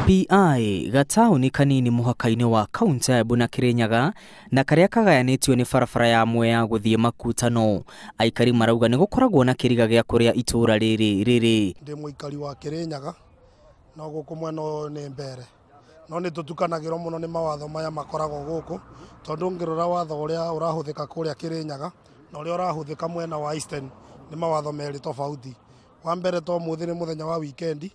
PI gataũni kanini mũhaka-inĩ wa kaunti ya Embu na Kirinyaga na karĩa kagayanĩtio nĩ barabara ya Mwea gũthiĩ Makutano. Aikari marauga nĩ gũkoragwo na kĩriga gĩa kũrĩa itũũra rĩrĩ rĩrĩ. Ndĩ mũikari wa Kirinyaga no gũkũ mwena ũyũ nĩ mbere, no nĩ tũtukanagĩrwo mũno nĩ mawatho maya makoragwo gũkũ, tondũ ũngĩrora watho ũrĩa ũrahũthĩka kũrĩa Kirinyaga na ũrĩa ũrahũthĩka mwena wa Eastern nĩ mawatho merĩ tofauti. Wa mbere, to mũthĩ nĩ mũthenya wa wikendi,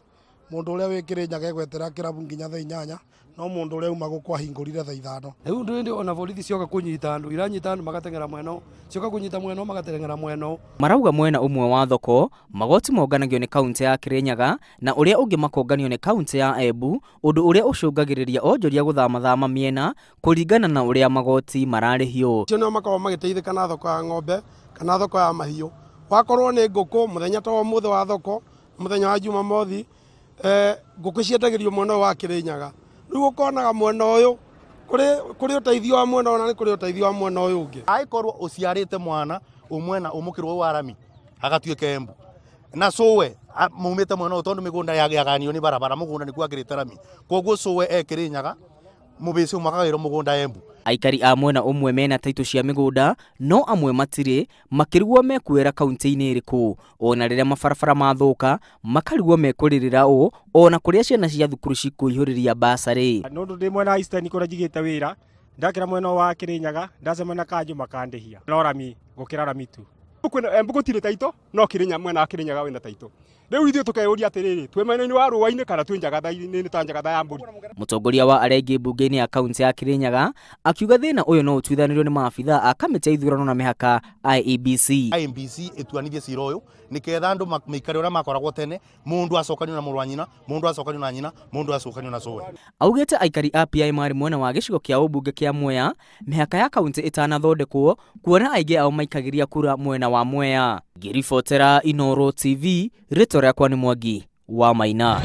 mũndũ ũrĩa wĩ Kirinyaga egwetera kĩrabu nginya thaa 8, no mũndũ ũrĩa uma gũkũ ahingũrire thaa 5. Rĩu ndũ ona borithi cioka kũnyita andũ, iranyita andũ magateng'era mwena ũyũ, cioka kũnyita mwena ũyũ magateng'era mwena ũyũ. Marauga mwena ũmwe wa thoko magoti monganagio nĩ kaunti ya Kirinyaga na ũrĩa ũngĩ makonganio nĩ kaunti ya Embu, ũndũ ũrĩa ũcũngagĩrĩria onjoria gũthamathama mĩena kũringana na ũrĩa magoti mararĩhio. Acio nĩo makoragwo magĩteithĩka na thoko ya ng'ombe kana thoko ya mahiũ. Wakorwo nĩ ngũkũ mũthenya ta ũmũthĩ wa thoko, mũthenya wa Jumamothi, ngũkũ ciendagĩrio mwena ũyũ wa Kirinyaga. Rĩu ũkonaga mwena ũyũ kũrĩ ũteithio wa mwena ũyũ na nĩ kũrĩ ũteithio wa mwena ũyũ ũngĩ. Angĩkorwo ũciarĩte mwana ũmwena ũmũkĩrwo wa rami agatuĩka Embu na cũwe maumĩte mwena ũyũ, tondũ mĩgũnda yagayanio nĩ barabara, mũgũnda nĩkuo akĩrĩte rami, koguo cũwe e Kirinyaga, mũbĩci ũmwe akagaĩrwo mũgũnda Embu. Aikari a mwena ũmwe mena taitũ cia mĩgũnda no amwe matirĩ, makĩrigwo mekuoera kaunti-inĩ ĩrĩkũ. Ona rĩrĩa mabarabara mathũka makarigwo mekũrĩrĩra ũ, ona kũrĩa ciana cia thukuru cikũihũrĩria basarĩ. Nũndũ ndĩ mwena wa Eastern kũrĩa njigĩte wĩra, ndakĩra mwena wa Kirinyaga ndacemania na kanjũ makandĩhia no rami gũkĩra rami tu. Embu gũtirĩ taitũ, no Kirinyaga, mwena wa Kirinyaga wĩna taitũ. Rĩu ithuĩ tũkeyũria atĩrĩrĩ, twĩ mwena-inĩ wa rũa-inĩ kana twĩ njagatha-inĩ ta njagatha ya mbũri. Mũtongoria wa arĩa aingĩ mbunge-inĩ ya kaunti ya Kirinyaga akiuga thĩna ũyũ no ũtuithanĩrio nĩ maabithaa a kamĩtĩ ya ithurano na mĩhaka IEBC. IEBC ĩtuanithie cira ũyũ nĩketha andũ maikare ũrĩa makoragwo tene, mũndũ acokanio na mũrũ wa nyina, mũndũ acokanio na nyina, mũndũ acokanio na cũwe. Augĩte aikari a PI marĩ mwena wa gĩcigo kĩa ũmbunge kĩa Mwea mĩhaka ya kaunti ĩtanathondekwo, kuona aingĩ ao maikagĩria kura mwena wa Mwea. Ngĩribotera Inooro TV, rĩtwa rĩakwa nĩ Mwangi wa Maina.